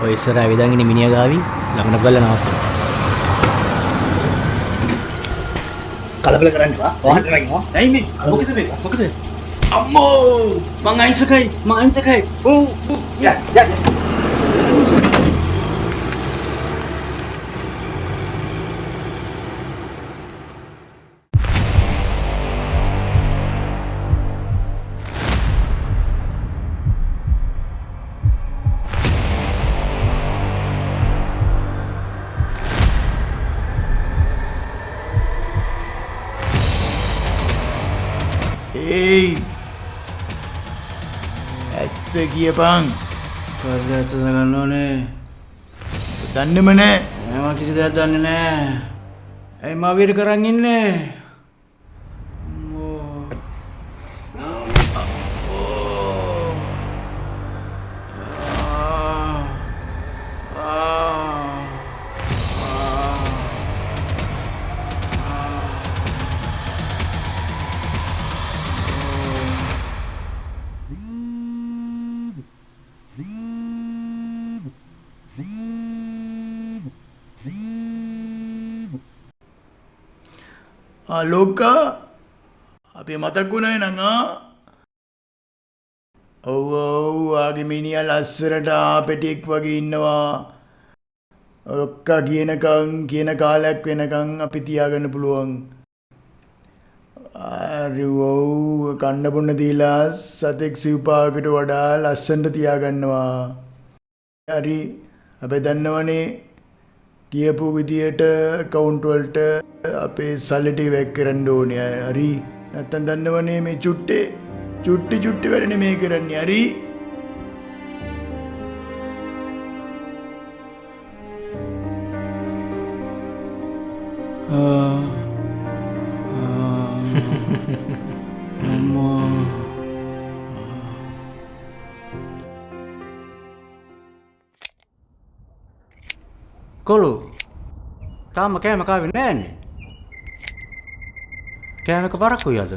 ඔය ඉස්සර ඇවිදන් ඉන්න මිනිහා ගාවින් ළඟට බලලා නවත්තමු. කලබල කරන්න එපා. වාහන නගිනවා. ඇයි මේ? මොකද මේ? මොකද? අම්මෝ! මං අහිංසකයි. මං අහිංසකයි. ඔව්. යා යා. ඒයි ඇත්ත කියපන්. කරද ඇත්ත ගන්න ඕනේ. දන්නෙම නෑ. නෑ, මං කිසි දෙයක් දන්නේ නෑ. ඇයි මා වීර කරන් ඉන්නේ? අම්මෝ. ආ. ආ. ආ ලෝකා, අපි මතක් වුණා නං. ආ ඔව් ඔව්, ආගේ මිනිහා ලස්සනට ආපෙටියෙක් වගේ ඉන්නවා. ලොක්කා කියනකන් කියන කාලයක් වෙනකන් අපි තියාගන්න පුළුවන්. හරි ඔව්, කන්න බොන්න දීලා සතෙක් සිව්පාවකට වඩා ලස්සනට තියාගන්නවා. හරි, අපි දන්නවනේ කියපු විදියට ඇකවුන්ට් වලට අපේ සල්ලි ටික වැක් කරන්න ඕනේ. හරි, නැත්තම් දන්නවනේ මේ චුට්ටේ චුට්ටි චුට්ටි වැඩනේ මේ කරන්නේ. හරි. ආ. ආ. අම්මෝ. කොළු තාම කෑම කාවේ නෑනේ. කෑම එක පරක්කුයි අද.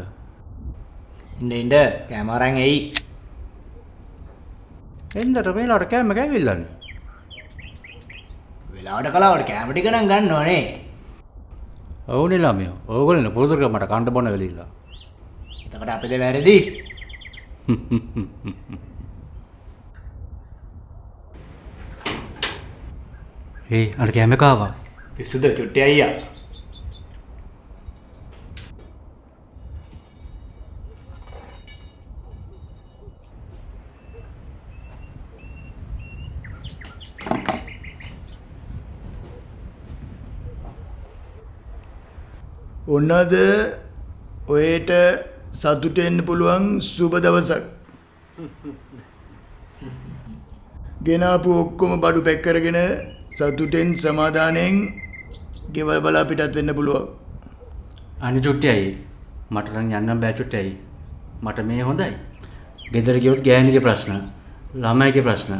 ඉන්න ඉන්න, කෑම අරන් එයි. එන්දට මේලාට කෑම කැවිල්ලානේ. වෙලාවට කලාවට කෑම ටික නම් ගන්න ඕනේ. ඔව්නේ ළමයෝ. ඕගොල්ලෝ පුරුදු කරලා මට කන්න බොන වෙලිලා. එතකොට අපිද වැරදි? ඒ අර කෑම එක ආවා. පිස්සුද චුට්ටි අයියා? ඔන්න අද ඔයට සතුට වෙන්න පුළුවන් සුබ දවසක්. ගෙනාපු ඔක්කොම බඩු පැක් කරගෙන සතුටෙන් සමාදානයෙන් ගෙවල් බලා පිටත් වෙන්න පුළුවන්. අනේ චුට්ටි අයියේ, මට නම් යන්න බෑ චුට්ටි අයියේ. මට මේ හොඳයි. ගෙදර ගියොත් ගෑණිගේ ප්‍රශ්න, ළමයිගේ ප්‍රශ්න,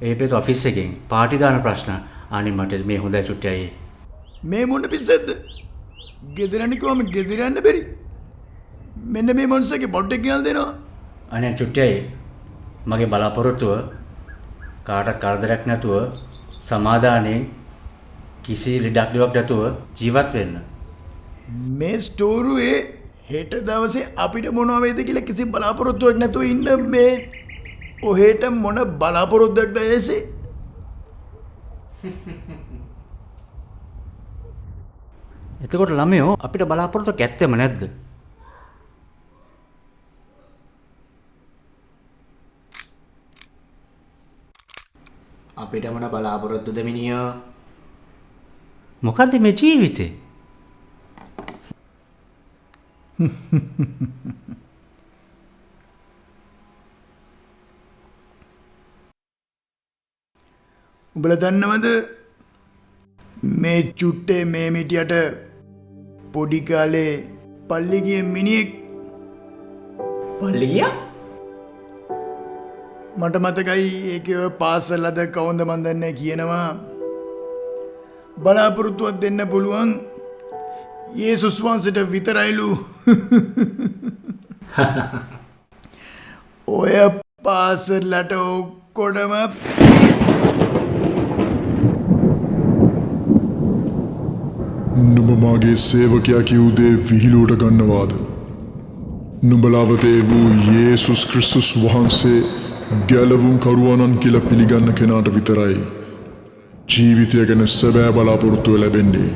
ඒ පෙත ඔෆිස් එකෙන් පාටි දාන ප්‍රශ්න. අනේ මට මේ හොඳයි චුට්ටි අයියේ. මේ මොන පිස්සක්ද? ගෙදර යන්න කිව්වම ගෙදර යන්න බැරි. මෙන්න මේ මනුස්සයාගේ බඩු ටික ගෙනල්ලා දෙනවා. අනේ චුට්ටි අයියේ, මගේ බලාපොරොත්තුව කාටවත් කරදරයක් නැතුව සමාදානයෙන් කිසි ලෙඩක් දුවක් නැතුව ජීවත් වෙන්න. මේ ස්ටෝරුවේ හෙට දවසේ අපිට මොනවා වේද කියලා කිසි බලාපොරොත්තුවක් නැතුව ඉන්න මේ ඔහෙට මොන බලාපොරොත්තුවක්ද ඇසේ? එතකොට ළමයෝ අපිට බලාපොරොත්තුවක් ඇත්තෙම නැද්ද? අපිට මොන බලාපොරොත්තුද මිනිහෝ? මොකද්ද මේ ජීවිතේ? උඹලා දන්නවද මේ චුට්ටේ මේ මිටියට පොඩි කාලේ පල්ලි ගිය මිනිහෙක්. පල්ලි ගියා? මට මතකයි ඒකේ ඔය පාසල් අද කවුන්ද මන් දන්නේ කියනවා බලාපොරොත්තුවක් දෙන්න පුළුවන් යේසුස් වහන්සේට විතරයිලු. ඔය පාසලට ඔක්කොටම නුඹ මාගේ සේවකයා කියූ දේ විහිළුවට ගන්නවාද? නුඹලාවතේ වූ යේසුස් ක්‍රිස්තුස් වහන්සේ ගැලවුම් කරුවානන් කියලා පිළිගන්න කෙනාට විතරයි ජීවිතය ගැන සැබෑ බලාපොරොත්තුව ලැබෙන්නේ.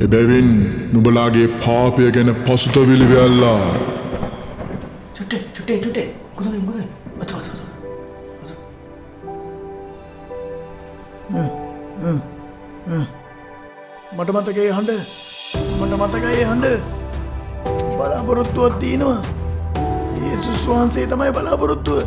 එබැවින් නුඹලාගේ පාපය ගැන පසුතැවිලි වෙල්ලා. චුට්ටේ චුට්ටේ චුට්ටේ, මොකද මේ, මොකද මේ? අත අත අත අත. මට මතකයි හඬ, මට මතකයි හඬ. බලාපොරොත්තුවක් තියෙනවා. යේසුස් වහන්සේ තමයි බලාපොරොත්තුව.